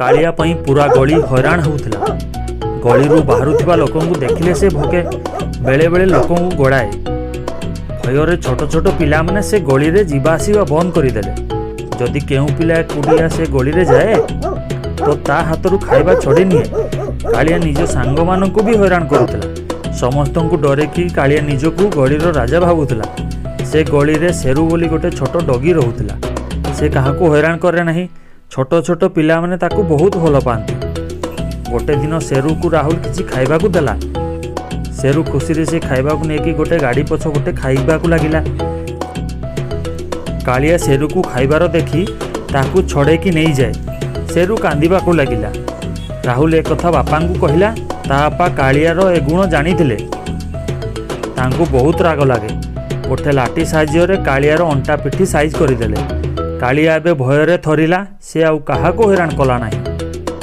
କାଳିଆ ପାଇଁ ପୁରା ଗଳି ହଇରାଣ ହେଉଥିଲା। ଗଳିରୁ ବାହାରୁଥିବା ଲୋକଙ୍କୁ ଦେଖିଲେ ସେ ଭୋକେ, ବେଳେବେଳେ ଲୋକଙ୍କୁ ଗୋଡ଼ାଏ। ଭୟରେ ଛୋଟ ଛୋଟ ପିଲାମାନେ ସେ ଗଳିରେ ଯିବା ଆସିବା ବନ୍ଦ କରିଦେଲେ। ଯଦି କେଉଁ ପିଲା ଏକୁଟିଆ ସେ ଗଳିରେ ଯାଏ ତ ତା ହାତରୁ ଖାଇବା ଛଡ଼େଇ ନିଏ। କାଳିଆ ନିଜ ସାଙ୍ଗମାନଙ୍କୁ ବି ହଇରାଣ କରୁଥିଲା। ସମସ୍ତଙ୍କୁ ଡରେଇକି କାଳିଆ ନିଜକୁ ଗଳିର ରାଜା ଭାବୁଥିଲା। ସେ ଗଳିରେ ସେରୁ ବୋଲି ଗୋଟେ ଛୋଟ ଡଗି ରହୁଥିଲା। ସେ କାହାକୁ ହଇରାଣ କରେ ନାହିଁ। ଛୋଟ ଛୋଟ ପିଲାମାନେ ତାକୁ ବହୁତ ଭଲ ପାଆନ୍ତି। ଗୋଟେ ଦିନ ସେରୁକୁ ରାହୁଲ କିଛି ଖାଇବାକୁ ଦେଲା। ସେରୁ ଖୁସିରେ ସେ ଖାଇବାକୁ ନେଇକି ଗୋଟେ ଗାଡ଼ି ପଛପଟେ ଖାଇବାକୁ ଲାଗିଲା। କାଳିଆ ସେରୁକୁ ଖାଇବାର ଦେଖି ତାକୁ ଛଡ଼େଇକି ନେଇଯାଏ। ସେରୁ କାନ୍ଦିବାକୁ ଲାଗିଲା। ରାହୁଲ ଏକଥା ବାପାଙ୍କୁ କହିଲା। ତା ବାପା କାଳିଆର ଏ ଗୁଣ ଜାଣିଥିଲେ। ତାଙ୍କୁ ବହୁତ ରାଗ ଲାଗେ। ଗୋଟେ ଲାଠି ସାହାଯ୍ୟରେ କାଳିଆର ଅଣ୍ଟା ପିଠି ସାଇଜ୍ କରିଦେଲେ। କାଳିଆ ଏବେ ଭୟରେ ଥରିଲା। ସେ ଆଉ କାହାକୁ ହଇରାଣ କଲା ନାହିଁ।